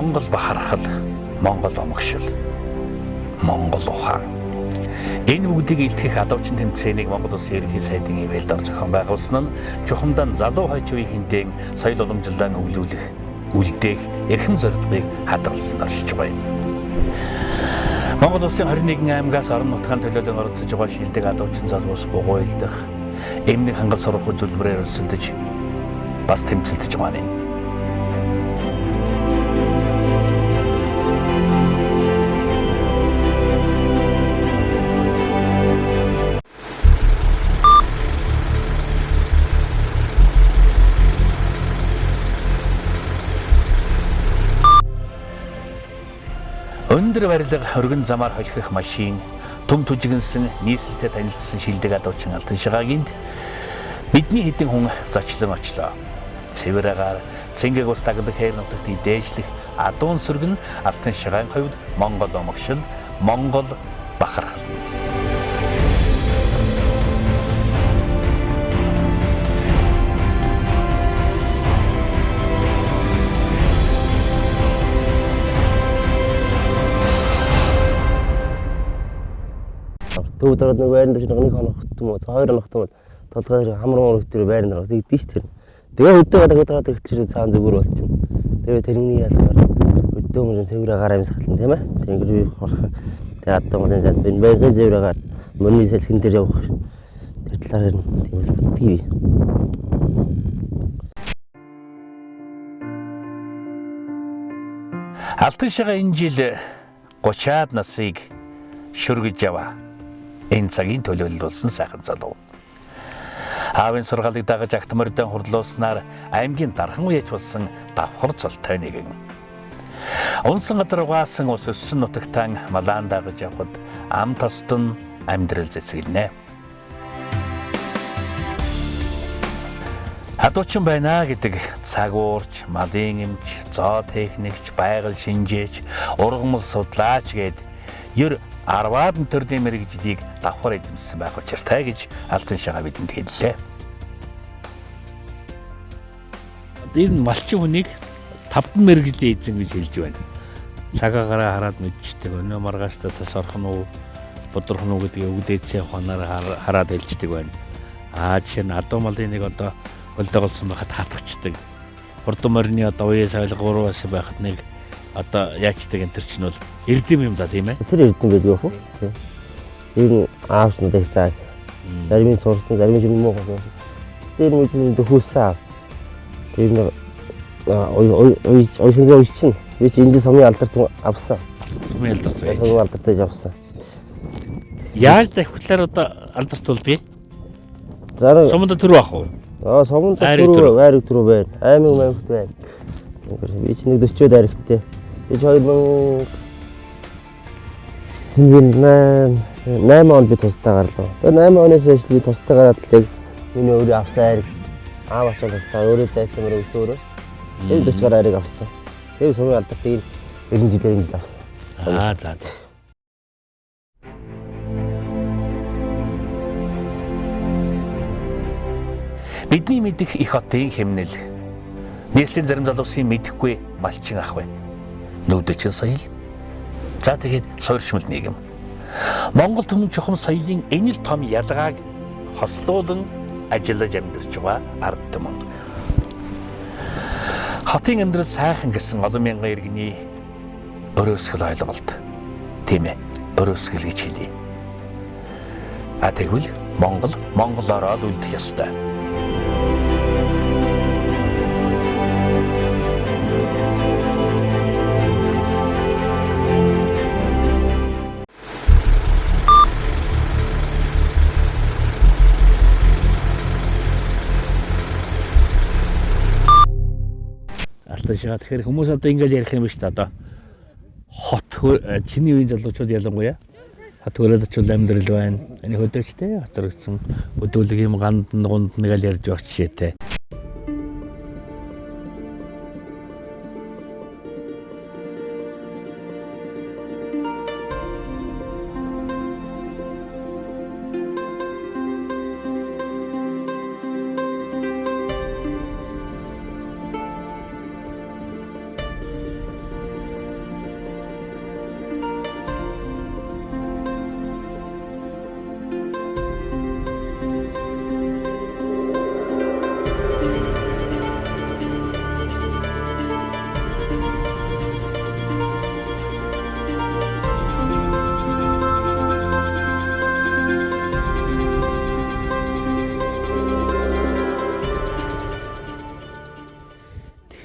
Монгол бахархал, Монгол омгшил, Монгол ухаан. Энэ бүгдийг илтгэх адуучин тэмцээнийг Монгол Улсын Ерөнхий сайдын ивэлд ор зохион байгуулсан нь чухамдан залуу хойч үеийнхэнтэй соёл уламжлалаа өвлүүлэх, үлдээх эрхэм зорилгыг хадгалсан оршиж байна. Монгол Улсын 21 аймгаас орон нутгийн төлөөлөн оролцож байгаа шилдэг адуучин залуус бугуйлдах, эмнэг хангал сурах үзүүлбэрээр өрсөлдөж бас тэмцэлдэж байгаа юм. Өндөр барилга, өргөн замаар холхих машин, төм түжигэнсэн нийслэлтэй танилцсан шилдэг адуучин Алтаншигаагинд бидний хэдэн хүн зочлон очлоо. Цэвэр агаар, цэнгэг ус даглах хээр нутагт дээшлэх адуун сүрэг нь Алтаншигаан хувьд Монгол омгшил, Монгол бахархал. Төв дараад нэг байранд нэг хоног юм уу, 2 хоног юм уу, толгой хамар мөр өтөр байранд орох тэгдэж ш тэр. Тэгээ хөдөө гадаг хөдөө эхэлчихээ цаан зүгээр болчихно. Тэгээ тэрний ялгаар хөдөө мөрөн цэвэр агаар амьсгална тийм ээ. Тэнгэр хорох. Тэгээ адуу занд би байгалийн цэвэр агаар мөрний салхин дээр явах. Тэр талаар тиймээс боддгийг. Алтаншигаа энэ жил 30-аад насыг шүргэж яваа. Энэ цагийн төлөөлөл болсон сайхан залуу. Аавын сургаалыг дагаж агт мордон хурлуулснаар аймгийн дархан үеч болсон давхар цолтой нэгэн. Унсан газар угаасан ус өссөн нутагтан малаан дагаж явхад ам тостон амьдрал зэцгэлнэ. Адуучин байна гэдэг цаг уурч, малын эмч, зоо техникч, байгаль шинжээч, ургамал судлаач гээд ер 10-аад төрлийн мэргэжлийг давхар эзэмшсэн байх учиртай гэж Алтаншигаа бидэнд хэллээ. Энэ малчин хүнийг 5 мэргэжлийн эзэн гэж хэлж байна. Цагаагаараа хараад мэдчихдэг. Өнөө маргааштай тас орох нь уу, бодрох нь уу гэдгийг өвдөөцийн ухаанаар хараад хэлждэг байна. Аа жишээ нь адуу малын нэг одоо хөлдөголсон байхад хатгачдаг. Хурдан морины одоо уяа соёл 3 байсан байхад нэг одоо яачдаг энэ төр чинь бол эрдэм юм да тийм ээ. Тэр эрдэм байдаг яах вэ? Тийм. Ер нь аавч надад их заасан. Зарим нь сурсан, зарим нь муу болсон. Тэр нэг дөхөөсөн аав. Тэр нэг уйхын зөө чинь би чи энэ сумын алдарт авсан. Сумын алдарт байж. Сумын алдарт авсан. Яаж дахиулаар одоо алдарт болдгийг? За суманд төрөв ах уу? Аа суманд төрөв, айраг төрөв байна. Аймаг маймагт байна. Би чи нэг 40-од айрагтай. Би 2008 онд би тусдаа гарлаа. Тэгээ 8 оноос хойш би тусдаа гараад л яг миний өөрөө авсан айраг аав ачаа тусдаа өөрөө зайтмаар өсөөрөө. Тэгээ 40 гаруй айраг авсан. Тэгээ сумын алдартыг 90 жил 90 жил авсан. Аа за за. Бидний мэдих их хотын хэмнэл. Нийслэлийн зарим залуусын мэдэхгүй малчин ах бай. Нүдэчин соёл. За тэгээд суурьшмал нийгэм. Монгол түмэн чухам соёлын энэ л том ялгааг хослуулан ажиллаж амьдарч байгаа ард түмэн. Хотын амьдрал сайхан гэсэн олон мянган иргэний өрөөсгөл ойлголт. Тийм ээ, өрөөсгөл гэж хэлье. А тэгвэл Монгол монголоороо л үлдэх ёстой. Алтаншигаа тэгэхээр хүмүүс одоо ингээл ярих юм биш та одоо хот чиний үеийн залуучууд ялангуяа хот хөрөөд очвол амьдрал байна. Энэ хөдөөчтэй хоцрогдсон өдөөлөг юм ганд гунд нэгэл ярьж байх жишээтэй.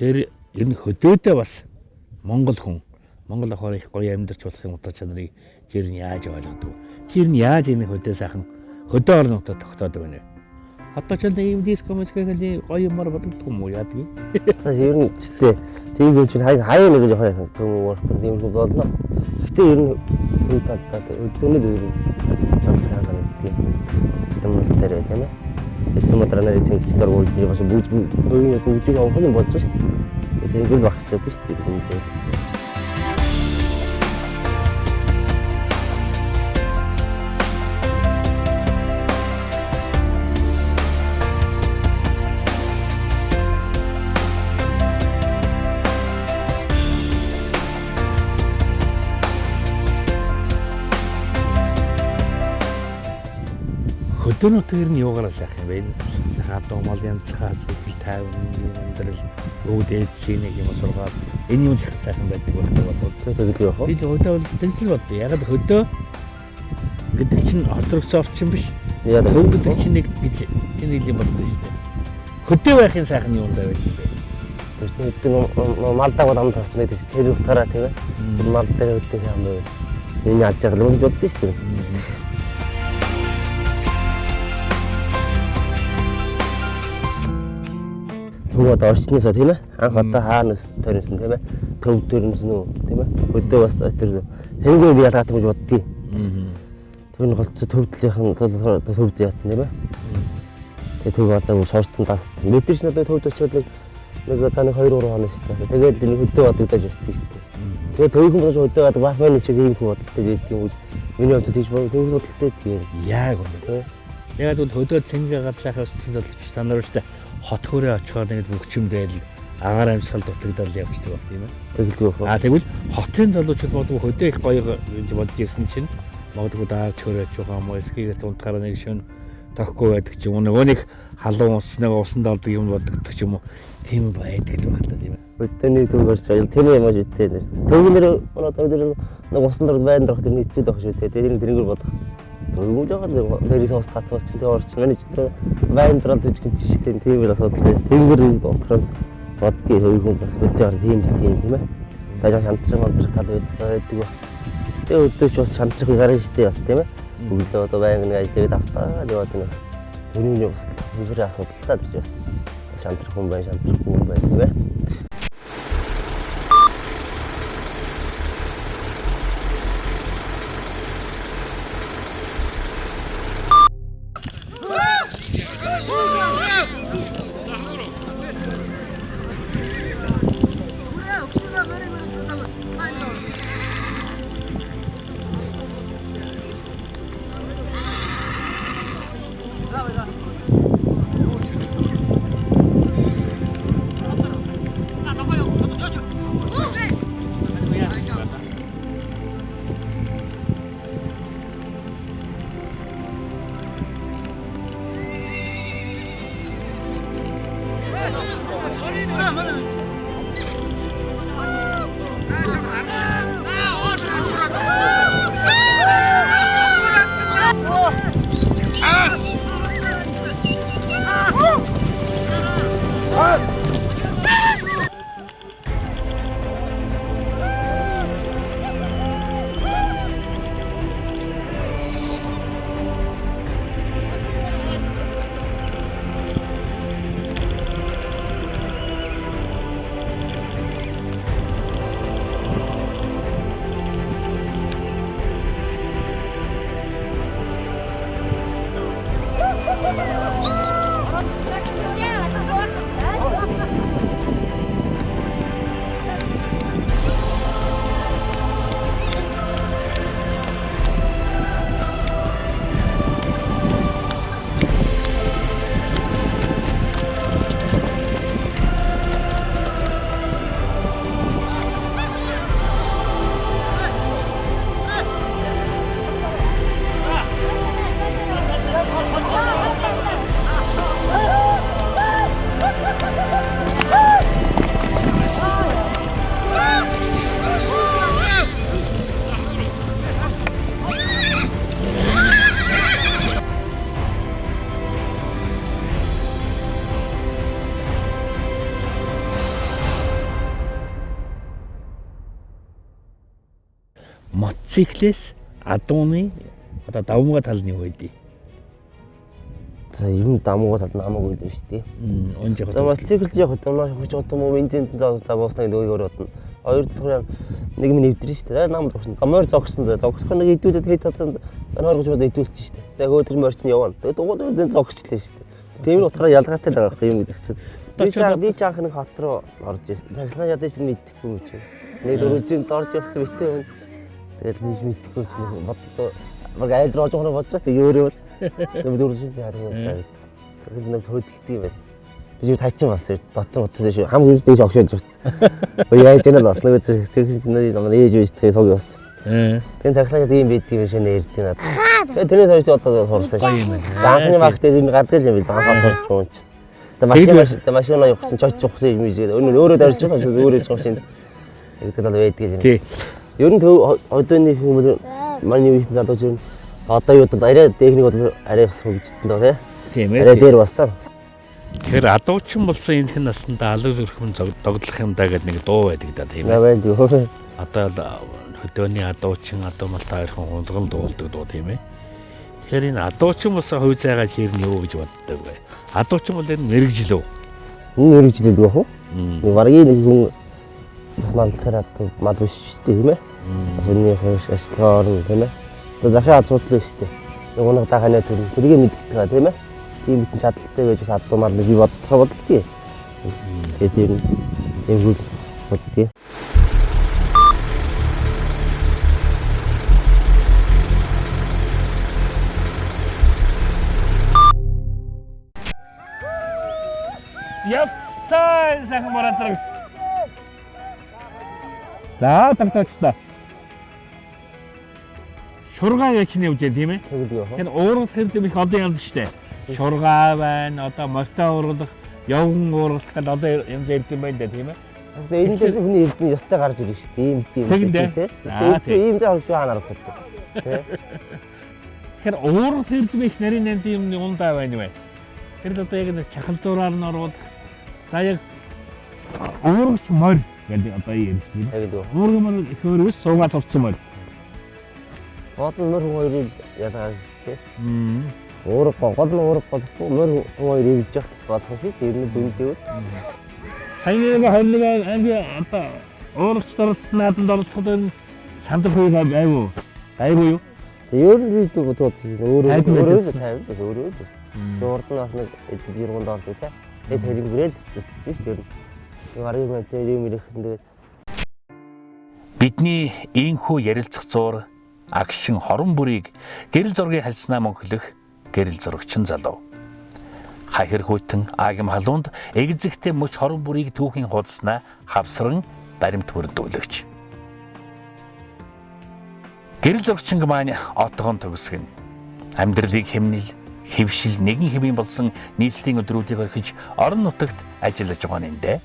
Тэгэхээр ер нь хөдөөдөө бас Монгол хүн Монгол охоор их гоё амьдарч болох юм утга чанарыг жир нь яаж ойлгодог вэ? Жир нь яаж энэ хөдөө сайхан хөдөө орон нутгаа тогтоодог вэ? Одоо ч нэг юм диско мөсгөл гоё юмар бодогддог юм уу яадаг юм? За ер нь ч тийм юм чинь хаяа нэг жоохон төм ууртан тийм юм болно. Гэхдээ ер нь төв талдаа өдөөний л ер нь тал сайн санагддаг. Төмөл дээр тийм ээ. Төмөл дараа нь цэнгчлэр бүгд бас бүгд төвийн бүгдийг авах юм болж шүү дээ. Тэр ингээл багч байдаг шүү дээ. Хөдөө нутаг ер нь юугаараа сайхан юм бэ? Энэ сайхан адуу мал янзхаас их тайван амьдрал өвд ээдсийн нэг юм сургаад энэ юм их сайхан байдаг байх гэж бодод. Тэгэлгүй яах вэ? Би л хөдөө бол тэгжэл боддоо. Яг л хөдөө гэдэг чинь хоцрогдсон орчин биш. Төв гэдэг чинь нэг гэж энэ юм боддоо шүү дээ. Хөдөө байхын сайхан юм даа байдаг юм бэ? Тэр чинь хөдөө малдаг бол ам тасна гэдэг чинь тэр утгаараа тийм ээ. Тэр мал дээр хөдөө сайхан байв. Энэ аз жаргал гэж боддоо шүү дээ. Төв одоо орчноосоо тийм ээ. Анх одоо хаана төрнсөн тийм ээ. Төв төрнсөн үү тийм ээ. Хөдөө бас тэр тэрнгүй би ялгаатай гэж боддгийг. Тэр нь голцоо төв талынхан төвд яатсан тийм ээ. Тэгээ төв одоо сурцсан тасцсан. Бид нар ч одоо төвд очиод нэг за нэг 2 3 хоног шүү дээ. Тэгээд л нэг хөдөө бодогдож өсдөг шүү дээ. Тэгээ төвхөн бодож хөдөө гадаг бас маань чиг ийм хүү бодолтой байдаг юм. Миний хувьд тийш төв бодолтой тийм. Яг үнэ тийм. Яг бол хөдөө цэнгэ гар сайхан өссөн залууч санаар шүү дээ. Хот хөөрөө очихоор нэг бөхчмдэл агаар амьсгал дутагдал явчихдаг баг тийм ээ. Тэгэлгүй байх. А тэгвэл хотын залуучууд магадгүй хөдөө их гоё гэж бодож ирсэн чинь магадгүй даарч хөөрөөч байгаа юм уу? Эсгийгээс унтахаараа нэг шөн тохгүй байдаг ч юм уу. Нөгөө нэг халуун ус нэг усанд ордог юм бодогдох ч юм уу. Тийм байдаг л байх та тийм ээ. Хөдөөний төв орч аял тэр юм аа житэй. Төвгнэр одоо тэр нэг усанд орд байнд орох тэр хэцүү л байх шүү дээ. Тэр тэрнгээр бодох. Төвгөл яг тэрээс ус цацгаа чинь тэр орч манай ч байнд орол гэж шүү дээ. Тийм л асуудал. Тэнгэр утгаас боддгийг төвгөн бас хөдөө ор тийм тийм тийм ээ. Та жаа шантрах мантрах тал байдаг ба. Тэгээ өдөөч бас шантрах гарна шүү дээ бас тийм ээ. Өглөө одоо байнга нэг ажиллаад автаа яваад энэ бас тэрний бас хүмсрийн асуудал та тэр бас шантрах хүн байна, шантрахгүй хүн байна тийм ээ. Мотоциклээс адууны одоо давмгай тал нь юу байдгийг? За ер нь давмгай тал нь хамаагүй л шүү дээ. Унж явах. За мотоцикл явах юм хүч одоо мó бензинд за бууснаа гэдэг өөр бодно. Хоёр талаар нэг юм нэвтрэн шүү дээ. Нам зогсон. За морь зогсон. Зогсохоор нэг идүүлээд хэд цацсан 20 30 бод идүүлчих шүү дээ. Тэгээ өөдөр морь чинь явна. Тэгээ дугуй зогсчлээ шүү дээ. Тийм утгаараа ялгаатай л байгаа юм гэдэг чинь. Би ч анх нэг хот руу орж ирсэн. Цахилгаан ядаж чинь мэдэхгүй юм чи. Нэг дөрвөлжинд орж явсан битээ юм. Тэгээд би мэдэхгүй чинь бодлоо. Баг айл руу орж бодож байгаа. Тэгээ өөрөө бол тэгээ дөрвөлжинд яадаг юм гэдэг. Тэгэхээр нэг хөдөлтөй юм байна. Би тайчин болсон. Дотор мотор дэш хамгийн дээш огшоод ирсэн. Яаж яана л бас нэг тэгсэн чинь намайг ээж байж тэгээ суг явсан. Тэгээ цахилгаан яд ийм байдгийг юм шиг нэрдээ надад. Тэгээ тэрнээс хойш одоо сурсан шүү. Анхны багт энэ гардаг юм би анх орж юм чинь. Тэгээ машин явах чинь чоч ухсан юм шиг. Өөрөө дорж байгаа юм өөрөө жоо шин. Тэгдэг л байдаг юм. Ер нь төв одооны хүмүүс манай үеийн залууч ер нь одоо юу бол арай техник бол арай хөгжсөн доо тий. Тийм ээ. Арай дээр болсон. Тэгэхээр адуучин болсон энэ хэн насандаа алаг зүрхэн догдлох юм даа гэдэг нэг дуу байдаг да тийм ээ. Байдаг. Одоо л хөдөөний адуучин адуу малтай хоёрхан хулган дуулдаг дуу тийм ээ. Тэгэхээр энэ адуучин болсон хувь зайгаа ширнэ юу гэж боддог вэ? Адуучин бол энэ мэрэгжил үү? Энэ мэрэгжил л үү? Нэг баргийн нэг хүн бас малцаар адуу мал биш шүү дээ тийм ээ. Бас энэний ажиллагаа орно тийм ээ. Одоо захын асуудал шүү дээ. Нэг унаг даханаа төрн тэрийг мэддэг байгаа тийм ээ. Тийм битэн чадaltaй байж бас адуу мал би бодлоо бодлоо. Тэгээд тэр юм хөл боддгийг. Явсан сайхан моратраг. За тогтоочлаа. Шургаа яаж нэ явж тийм ээ? Тэгэхээр уургах хэрдэм их олон янз шүү дээ. Шургаа байна, одоо морьтой уургалах, явган уургалах гэдэг олон янз эрдэм байна да тийм ээ. Энэ дээр хүний эрдэм ёстой гарч ирнэ шүү дээ. Ийм тийм тийм. За тийм. Ийм дээр хавж хаанаар боддог. Тэ. Тэгэхээр уургах эрдэм их нарийн нанд юм ундаа байна юм байна. Тэр л одоо яг нэг чахал зураар нь оруулах. За яг уургач морь гэдэг одоо юм шүү дээ. Уурган морь их өөр биш суугаал увцсан морь. Гол нь морь хүн хоёрыг ялгаа тий. Уурга гол нь уурга болохгүй морь хүн хоёр эргэж явах болох шиг ер нь дүнтэй. Сая нэг 21 анги одоо уургач оролцсон нааданд оролцоход энэ сандрах үе байв уу? Гайгүй юу? Ер нь би бодсон өөрөө өөрөө 50 өөрөө. Урд нь бас нэг 90 доор тий. Тэгээд тэрнгэрэл зүтгэж тэр. Гарыг мэн тэр юм ирэхэн тэгээд бидний ийхүү ярилцах зуур агшин хорон бүрийг гэрэл зургийн хальснаа мөнхлөх гэрэл зурагчин залуу. Хахир хүйтэн агим халуунд эгзэгтэй мөч хорон бүрийг түүхийн хуудаснаа хавсран баримт бүрдүүлэгч. Гэрэл зурагчинг маань отгон төгсгөн. Амьдралыг хэмнэл, хэвшил нэгэн хэвийн болсон нийслэлийн өдрүүдийг орхиж орон нутагт ажиллаж байгаа нь эндэ.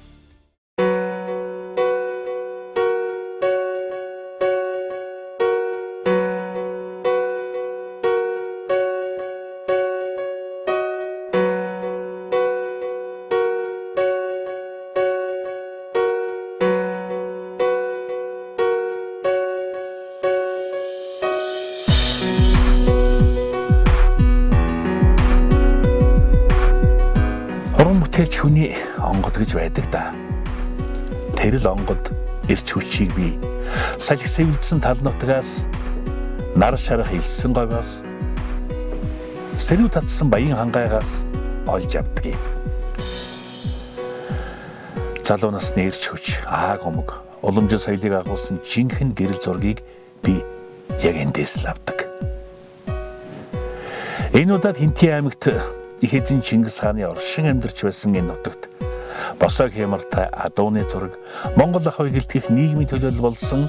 Бүтээлч хүний онгод гэж байдаг да. Тэр л онгод эрч хүчийг би салхи сэвэлдсэн тал нутгаас нар шарах илсэн говьоос сэрүү татсан баян хангайгаас олж авдаг юм. Залуу насны эрч хүч, ааг омог, уламжил соёлыг агуулсан жинхэнэ гэрэл зургийг би яг эндээс л авдаг. Энэ удаад Хинтийн аймагт их эзэн Чингис хааны оршин амьдарч байсан энэ нутагт босоо хямартай адууны зураг Монгол ахуйг илтгэх нийгмийн төлөөлөл болсон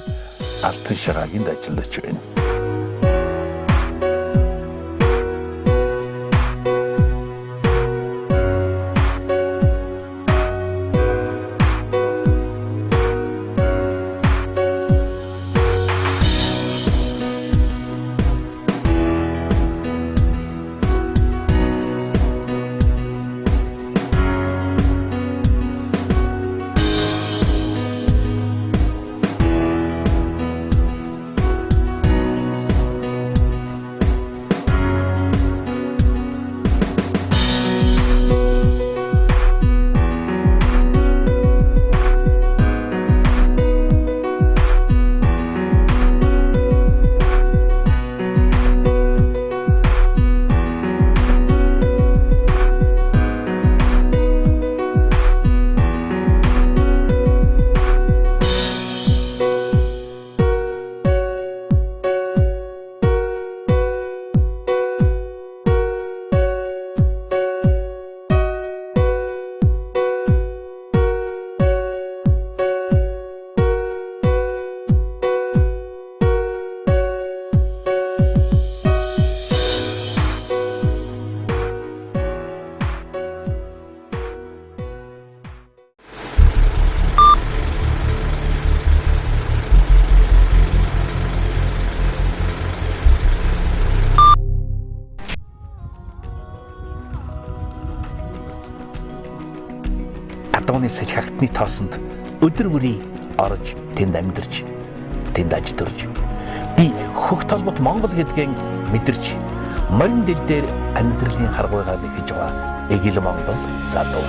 Алтан шараагийн ажиллаж байна. Адууны салхи хатны тоосонд өдөр бүрий орж тэнд амьдарч, тэнд аж төрж, би хөх толгот Монгол гэдгийг мэдэрч, морин дэл дээр амьдралын харгуйгаа нэхэж байгаа эгэл Монгол залуу.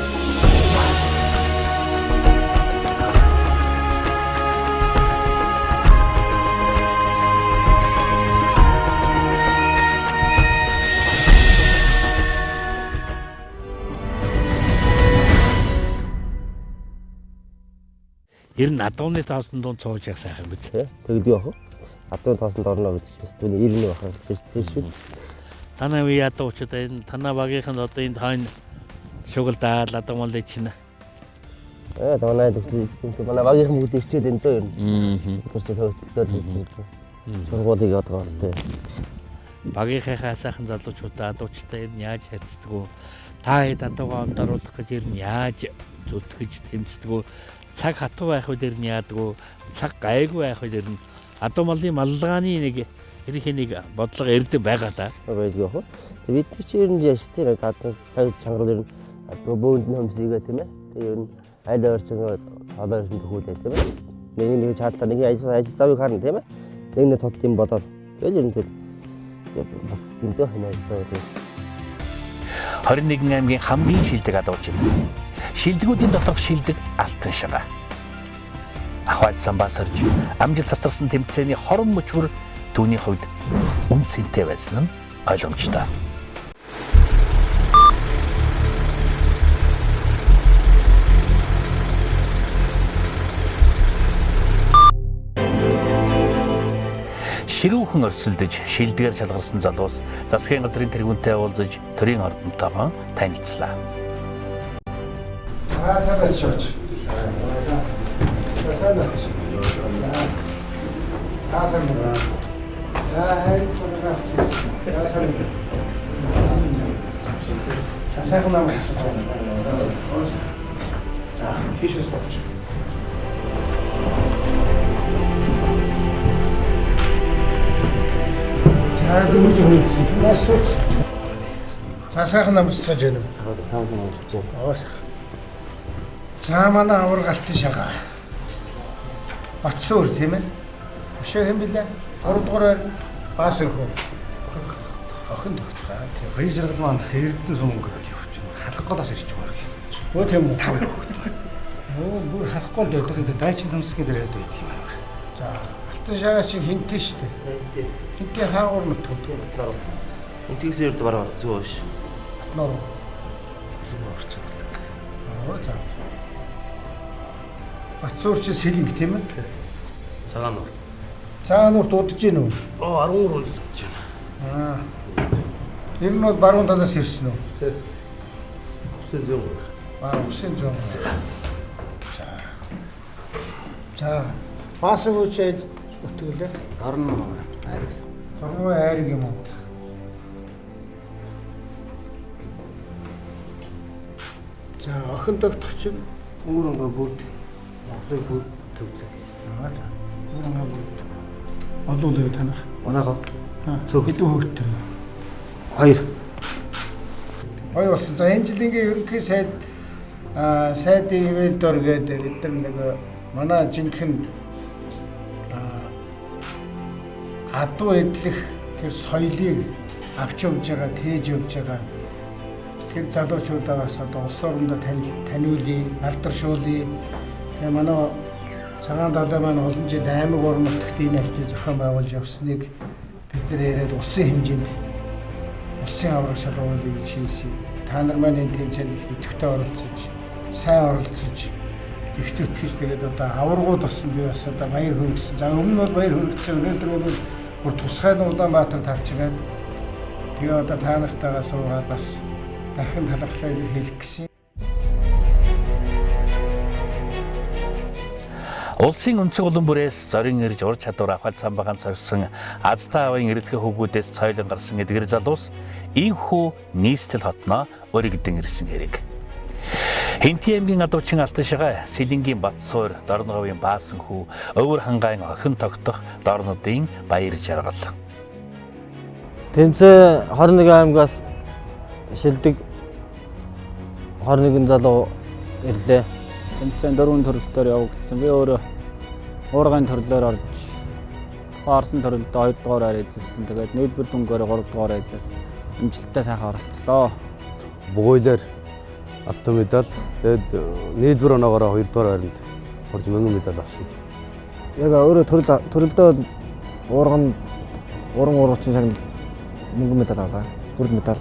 Ер нь адууны тоосон дунд сууж явах сайхан биз. Тэгдэг яах вэ? Адууны тоосонд орно гэж чинь түүний 91 бахар тэр шиг. Танай үе адуучид энэ танай багийнх нь одоо энэ хойно шугалдаал адуу малын чинь. Танай төгсөл манай багийнхан бүгд ирчээд энэ дөө ер нь. Тэр чинь төгсөлтөө л сургуулийг яваад байгаа болтой. Багийнхаа сайхан залуучуудаа адуучтай ер нь яаж харьцдаг вэ? Та хэд адуугаа ондоруулах гэж ер нь яаж зүтгэж тэмцдэг вэ? Цаг хатуу байх үед ер нь яадаг вэ? Цаг гайгүй байх үед ер нь адуу малын маллагааны нэг ерөнхий нэг бодлого эрдэг байгаа да. Байлгүй яах вэ? Бид нар чи ер нь яаш тийм адуу цаг чангарал ер нь бөөнд нь хөмсгийгээ тийм ээ. Тэгээ ер нь аль ойрчин толоо ирсэн төхүүлээ тийм ээ. Нэг нэг чадлаа нэг ажил завыг харна тийм ээ. Нэг нэг тот юм бодоод тэгэл ер нь тэл болцдог юм дөө энэ ажил. 21 аймгийн хамгийн шилдэг адуучид. Шилдэгүүдийн доторх шилдэг алтан шагаа. Ахуйд самбаа сорж амжилт цацарсан тэмцээний хорон мөчвөр түүний хувьд үн цэнтэй байсан нь ойлгомжтой. Ширүүхэн өрсөлдөж шилдгээр шалгарсан залуус засгийн газрын тэргүүнтэй уулзаж төрийн ордонтойгоо танилцлаа. За сайн байж. За сайн байж. За сайн. За хайр зураг авчихсан. За сайн. За сайхан намайг сууж байна. За тийшээ сууж. За дөрөв хөрсөн. Нас сууж. За сайхан намайг сууж байна уу? Тав намайг сууж. Аа сайхан. За манай аварга алтан шагаа. Батсуур тийм ээ. Өшөө хэн блэ? 3 дугаар Баасан хөө. Охин тогтхаа. Тийм. Баяр жаргал маань Эрдэнэ сум өнгөрөөл явж байна. Халах голоос ирж байгаа юм. Өө тийм үү. 5 хүүхэд байна. Өө бүр халах гол байдаг. Дайчин томсгийн дээр яваад байдаг юм байна. За алтан шагаа чи хинтээ штэ. Хинтээ хаагур нутг. Энтгээс эрд бараа зүү ш. Батноор. Орч. Аа за. Батсуур чи сэлэнг тийм ээ? Цагаан нуур. Цагаан нуурт удаж гин үү? Оо 13 жил удаж байна. Аа. Ер нь бол баруун талаас ирсэн үү? Тийм. Үсэн зүүн. Аа, үсэн зүүн. За. За. Баасан хүчээд өтгөлээ. Орон айраг. Орон айраг юм уу? За, охин тогтох чинь Үүр өнгө бүрд Монголын бүрд төвзөө. Аа за. Үүр өнгө бүрд. Олон үү танах? Манайхаа. Цөөх хэдэн хүүхэдтэй? 2. Хоёр болсон. За энэ жилийн ерөнхий сайд сайдын ивэл дор гэдэг бид нар нэг манай жинхэнэ адуу эдлэх тэр соёлыг авч явж байгаа, тээж явж байгаа тэр залуучуудаа бас одоо улс орондоо таниулъя, алдаршуулъя. Тэгээ манай цагаан далай маань олон жил аймаг орон нутагт энэ ажлыг зохион байгуулж явсныг бид нар яриад улсын хэмжээнд улсын аварга шалгаруулъя гэж хийсэн. Та нар маань энэ тэмцээнд их идэвхтэй оролцож, сайн оролцож, их зүтгэж тэгээд одоо аваргууд болсон би бас одоо баяр хүргэсэн. За өмнө нь бол баяр хүргэсэн. Өнөөдөр бол бүр тусгай нь Улаанбаатар тавчраад тэгээ одоо та нартайгаа суугаад бас дахин талархлаа илэрхийлэх гэсэн. Улсын өнцөг улам бүрээс зорин ирж ур чадвар авахал самбагаан сорьсон азтай аавын эрэлхэг хөвгүүдээс цойлон гарсан эдгэр залуус ийхүү нийслэл хотноо өргөдөн ирсэн хэрэг. Хинти аймгийн адуучин алтан шагаа, Сэлэнгийн Батсуур, Дорноговын Баасан хүү, Өвөр хангаан охин тогтох Дорнодын баяр жаргал. Тэмцээн 21 аймгаас шилдэг 21 залуу ирлээ. Тэмцээн 4 төрөлтөөр явагдсан. Би өөрөө уургын төрлөөр орж орсон төрөлд 2 дугаар байр эзэлсэн. Тэгээд нийлбэр дүнгээр 3 дугаар эзэл. Амжилттай сайхан оролцлоо. Бугуйлаар алтан медаль, тэгээд нийлбэр оноогоороо 2 дугаар байранд орж мөнгөн медаль авсан. Яг өөрөө төрөлдөө уурган ургуучин шагнал мөнгөн медаль авлаа. Бүрд медаль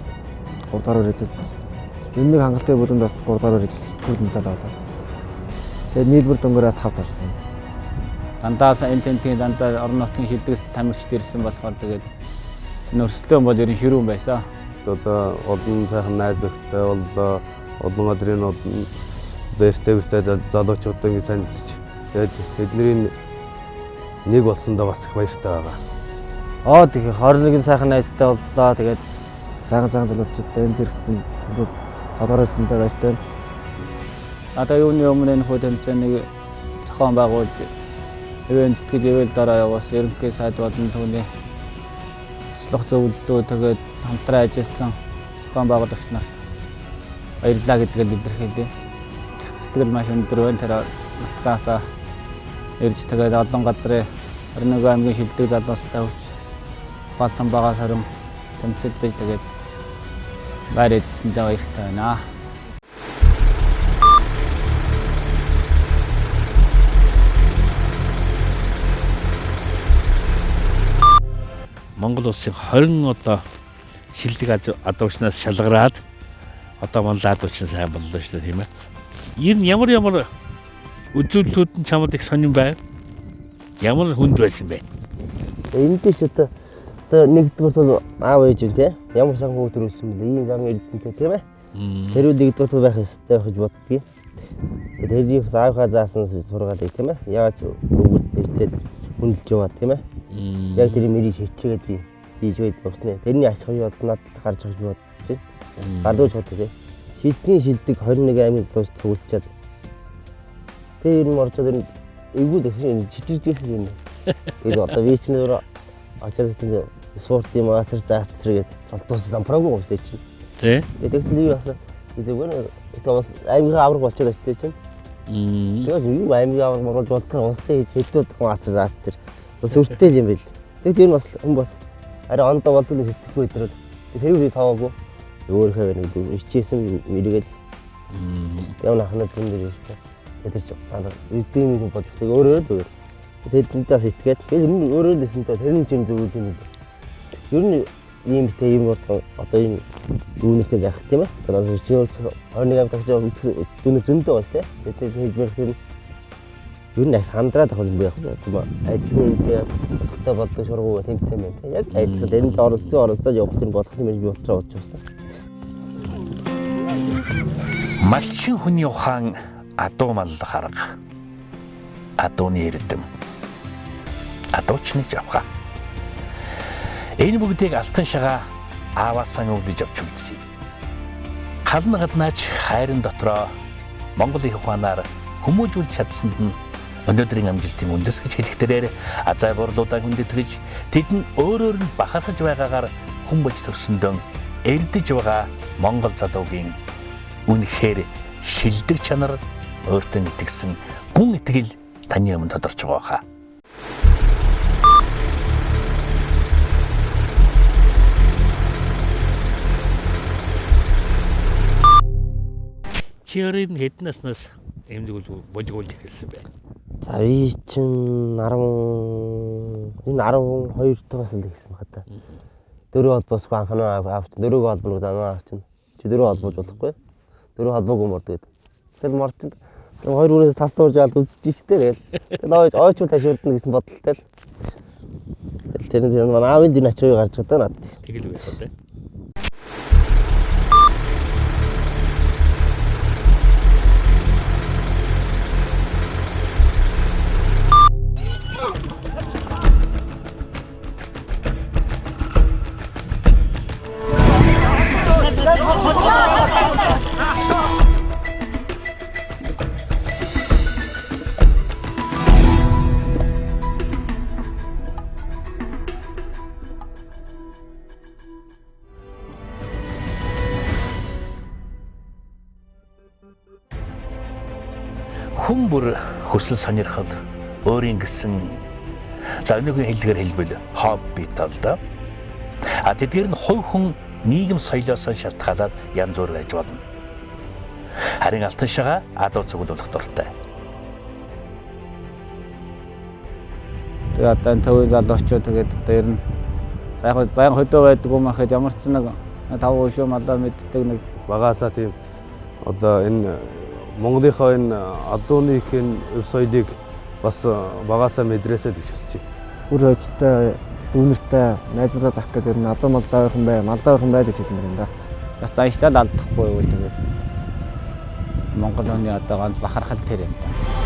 3 дугаар байр эзэлсэн. Өмнөх хангалттай бүлэнд бас 3 дугаар байр эзэлсэн. Бүрд медаль авлаа. Тэгээд нийлбэр дүнгээрээ 5 орсон. Дандаа энэ тентгийн дандаа орон нутгийн шилдэг тамирчид ирсэн болохоор тэгээд энэ өрсөлдөөн бол ер нь ширүүн байсан. Одоо олон сайхан найз нөхдөд боллоо, олон газрын дээртэй бэртэй залуучуудаа ингэж танилцж тэгээд тэдний нэг болсондоо бас их баяртай байгаа. Аа тэгэхээр 21 сайхан найзтай боллоо. Тэгээд сайхан залуучуудтай энэ зэрэгцэн холоорсондоо баяртай. Одоо юуны өмнө энэ хүү тэмцээнийг зохион байгуулж ивент тэтгэж ивэл дараа яваас ерөнхий сайд болон түүний туслах зөвлөлтөө тэгээд хамтран ажилласан зохион байгуулагч нарт баярлалаа гэдгээр илэрхийлье. Сэтгэл маш өндөр байна. Тэр нутгаасаа ирж тэгээд олон газрын 21 аймгийн шилдэг залуустай хөвч ухаалсан байгаа сорин тэмцэлдэж тэгээд байр эзэлсэндээ баяртай байна. Монгол улсын 20 одоо шилдэг адуучнаас шалгараад одоо Монгол адуучин сайн боллоо шүү дээ, тийм ээ. Ер нь ямар ямар үзүүлэлтүүд нь чамд их сонирн байв? Ямар хүнд байсан бэ? Энэ дэш одоо нэгдүгээр бол аав ээж юм тий. Ямар сайхан хүүхд төрүүлсэн бэлээ. Ийм зан эрдэмтэй тийм ээ. Тэр үл нэгдүгээр байх ёстой байх гэж боддгийг. Тэрний бас аавхаа заасан сургаалыг тийм ээ. Яаж өгөрт хичээд хүндэлж яваа тийм ээ. Яг тэр мэрийг хичээгээд би хийж байд явсны. Тэрний ач хоёо бол надад л гарч байгаа гэж бодож байна. Галууж бодож тий. Шилдгийн шилдэг 21 аймгийн залууч цуглчаад тэр юм орчод ер нь эвгүй гэсэн чичирж байсан юм. Тэгээд одоо би чинь өөр очоод тийм спорт юм аацар заацар гэж цолтууч зампраагүй юм дээ чинь. Тий. Тэгээд тэгтэл би бас зүгээр бас аймгийн авраг болчиход очтой чинь. Тэгээд юу аймгийн авраг оруулж болтгоо улсын хийж хэдүүд хүн аацар заацар тэр. Сүртэй юм байл. Тэгээд ер нь бас хүн бас арай ондоо болдог юм сэтгэхгүй өдрөл. Тэрийг би таваагүй. Өөрийнхөө байна гэдэг хичээсэн мэрэгэл. Яг нахнаа түн дээр ирсэн. Тэр чинь эдийн юм болж тэг өөрөө л өөр. Тэдэндээс итгээд тэр нь өөрөө л өсөнтэй тэр нь чинь зөвүүл юм. Ер нь ийм битээ ийм одоо ийм дүүнэртэй яах тийм ээ. Тэгээд чи 21 ам тагч дүүнэр зөндөө байна тийм. Тэгээд хийж барих тэр ер нь сандраад авах юм байх тийм ээ. Адилхан үнтэй утгатай болдог шургуу тэмцээн байна тийм. Яг адилхан тэрэнд оролцоо явах тэр болох юм би утраа бодож байсан. Малчин хүний ухаан адуу маллах арга. Адууны эрдэм. Адуучны жавха. Энэ бүгдийг алтан шагаа ааваасаа өвлөж авч үлдсэн. Хална гаднаач хайрын дотроо Монгол их ухаанаар хүмүүжүүлж чадсанд нь өнөөдрийн амжилтын үндэс гэж хэлэхтэрээр азай борлуудаа хүндэтгэж тэд нь өөрөөр нь бахархаж байгаагаар хүн болж төрсөндөн эрдэж байгаа Монгол залуугийн үнэхээр шилдэг чанар өөртөө итгэсэн гүн итгэл таны өмнө тодорч байгаа хаа. Чи өөрийн хэдэн наснаас эмнэлэг божигуулж эхэлсэн бэ? За би чинь 10 энэ 12 дахь л эхэлсэн байх та. Дөрөв холбоосгүй анхнаа авч дөрөв холбоогүй анхнаа авчин. Чи дөрөв холбоож болохгүй. Дөрөв холбоогүй мордог гэдэг. Тэгэл морчин хоёр үрээс тас дуурж аваад үзэж штэ тэгэл. Тэгэл ойчул ташуурдна гэсэн бодолтой л. Тэгэл тэр нь манай аавын дин ачуу гарч байгаа надад. Тэгэл байх үү? Хүн бүр хүсэл сонирхол өөрийн гэсэн за өнөөгийн хэллэгээр хэлбэл хоббитой л доо. А тэдгээр нь хувь хүн нийгэм соёлоос шалтгаалаад янз бүр байж болно. Харин Алтаншагаа адуу цуглуулах дуртай. Тэгээ одоо энэ төвийн залуучууд тэгээд одоо ер нь за яг баян хөдөө байдаг юм ахад ямар ч нэг 5 өшөө малаа мэддэг нэг багаасаа тийм одоо энэ Монголынхоо энэ адууны их энэ өв соёлыг бас багаасаа мэдрээсэй гэж хүсэж байна. Үр хожтой дүүнертэй найз нараа зах гэдэг нь адуу малдаа ойрхон бай, малдаа ойрхон бай гэж хэлмээр юм да. Бас заншлал алдахгүй юу тэгээд Монгол хүний одоо ганц бахархал тэр юм да.